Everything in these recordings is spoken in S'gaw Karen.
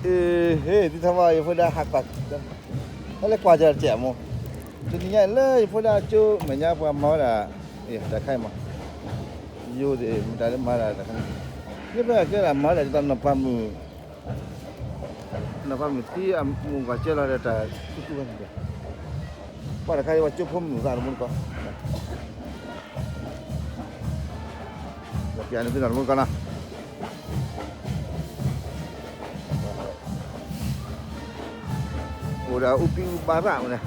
အ့ ဟ့ၣ် သုထီၣ်ဘၣ် ယဖိဒါဟးကွၢ်, ဟဲလၢကွၢ်ကၢ်တစဲးအမိၢ်, တနံၤညါလၢယဖိဒါကၠိမဲာ်ညါပှၤမၤဝဲဒၣ်, တၢ်ခါအံၤမး, ယိၤသ့ၣ် မတၤလၢမၤဒၣ်တၢ်ခါန့ၣ်, မ့ၢ်ဖဲအကဲဒၣ်မၤဒၣ်တၢ်နီၢ်ပၤမုၣ် နီၢ်ပၤမုၣ်သံအမူးကွၢ်ကၢလီၤဒီးတၢ်သူသူဝဲန့ၣ်, ပှၤတခါအံၤပှၤကၠိဖိမုၣ်သးတမူတကီၢ်, ပျးန့ၣ်သုနီၢ်တမူတကီၢ်နီၤ, အိၣ်ဒီးအူပံအူဘါရၣ်မးန့ၣ်,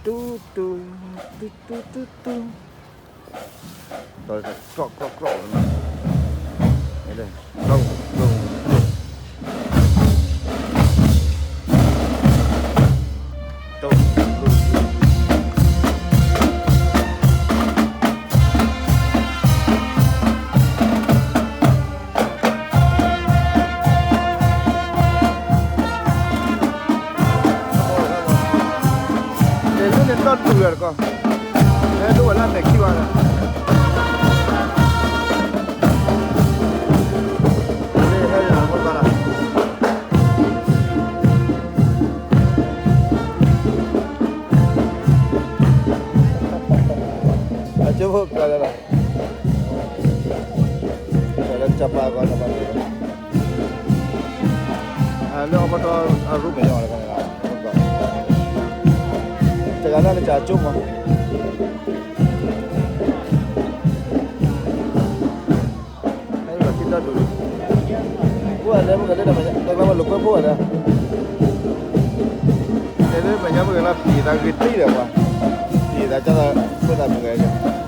တူတူ တူတူတူတူ တြီၣ်တြီၣ်တြီၣ်တြီၣ်, လဲၤလၢန့ၣ်တီၢ်ဒူၣ်လၢတကီၢ်, ဟဲဒိဝဲလၢမဲာ်ခံဘၣ်ဒီး, လၢဟဲလၢမူကီၢ်လီၤ, အကၠိဖိကၢလၢလီၤ, ကၢလၢကစီၤပၤအဂီၢ် စီၤပၤအဂီၢ် လၢအပတီၢ်အရူမဲာ်ညါလီၤ, တဂၤလၢကစၢ်ကၠိမး, ဟဲလီၤထံတီၢ်ဒူၣ်, ပှၤလဲၤမ့ၢ်ကလဲၤဒီး တၢ်ကျါမးလိာ်ကွဲဖိဝဲဒၣ်, တဲလၢမဲာ်ညါမ့ၢ်ကလီၤ ပျံၤသးဂ့ၤတံၢ်ဒီးပှၤ, ပျံၤသးကၢ်သးဖိသးမုၢ်ဂဲၤ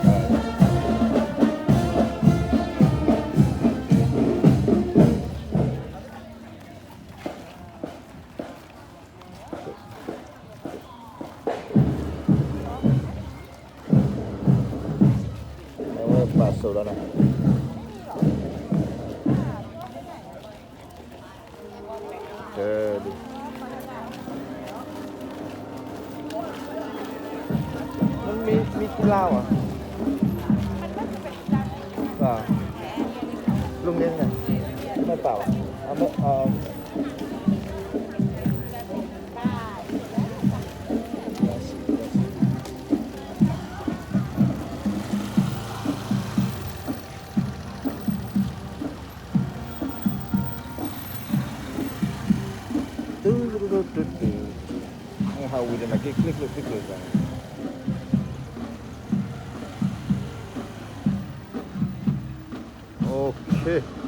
အဝဲပာ်စိးလီၤနီၤ, ကဲဒုး, မ့ၢ် မ့ၢ်ကူလါဝဲ, လူၤန့ၣ် မ့ၢ်ပာ်ဝဲ, အမ့ၢ် တုတုတုတုတု, ဟးဝံၤဒီးနၤက့ချ့ချ့ချ့ချ့, okay.